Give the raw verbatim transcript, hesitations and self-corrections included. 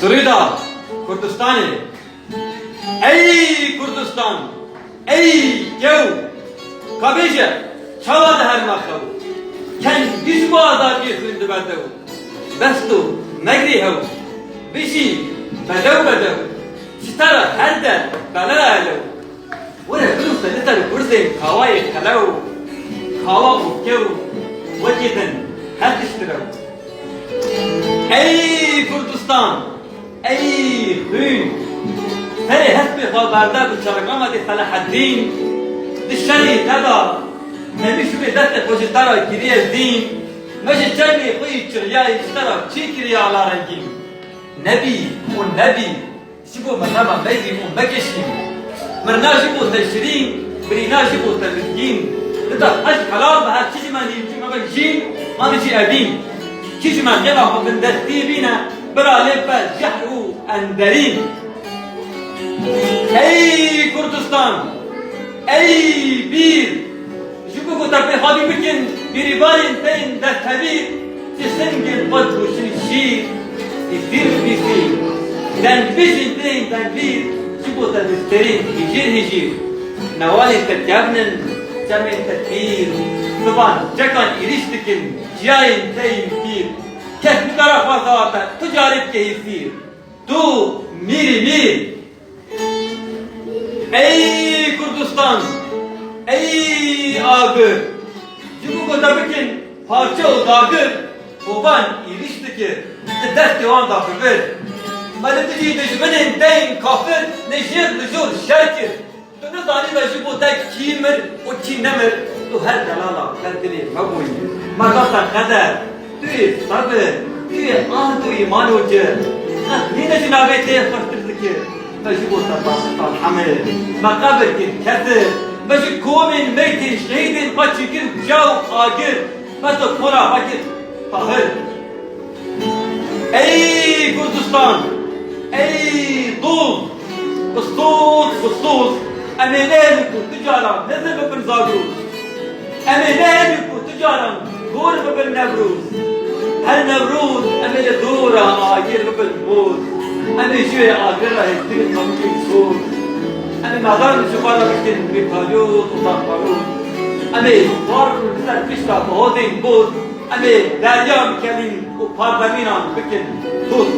Durîda Kurdistanê. Ey Kurdistan, ey kew, ka bêje, çawa diherma xew? Kengî ji bo azadiyê xwîn dibe dew. Bes tu megirî hew, bijî bedew bedew, ji te re her der bela elew. Were binûse li ser gurzên kawayê qelew, kawa û kew wekî din her tişt direw. Ey Kurdistan, ey xwîn, serê hespê xwe berde bi çerxametê Selaheddîn, di şerî te de, hemî şûrê destê xwe ji te re kiriye zîn, me ji çermê xwe yî çiriyayî ji te re çî kiriye ala rengîn. Nebî û nebî, ji bo mirnama meyrî û mekişî. Mirna ji bo te şirîn, birîna ji bo te lingîn. Dida hej helal be her çi ji me nîvcî me be jîn, ma min jî evîn. Kî ji me xêla xwe bindestî bîne, bira lê be jehr û enderîn. Ey Kurdistan, ey bîr, ji bo ku te pê xwedî bikin, bîrîbarên te yên desthevîr, ji singên xwe dibûşin şîr, îsîr bibîsî. Dengbêjên te yên dengbîr, ji bo te distêrîn hijîr hijîr. Newalên te kevn in, çemên te pîr, zivan çekan êrîş dikin, çiyayên te yên pîr. Kes nikare xweza te tu carê bike hîsîr. Tu mîrî mîr. Ey Kurdistan, ey agir, ji bo ku te bikin parçe û dagir, hovan êrîş dikir, di destê wan de bibir. Me li dijî dijminên te yên kafir, li jêr li jor şer kir. Tu nizanî me ji bo te kî mir û kî nemir, tu her delala her dilê me bûyî. Me da te qeder, tu yê sebir, tu yê ahd û îman û cih. Qet nîne ji navê te yê xweştir zikir. Me ji bo te Pakistan hemir, me qebir kir kesir. Me ji komên meytên şehîdên xwe çêkir çaw agir. Me tu kora xwe kir tahir. Ey Kurdistan, ey dost, bi soz, bi soz, em ê nehêlin ku tu caran nizir bibin zaroz. Em ê nehêlin ku tu caran gor bibin Newroz. Her Newroz em ê li dora agir bibin boz. Em ê ji wê agir re hêztirên xwe bikin soz. Em ê mezar ji xwe re bikin wê kalot û taxmalot. Em ê xwar li ser pişta bihozên boz. Em ê derya bikelîn û pardemînan bikin toz.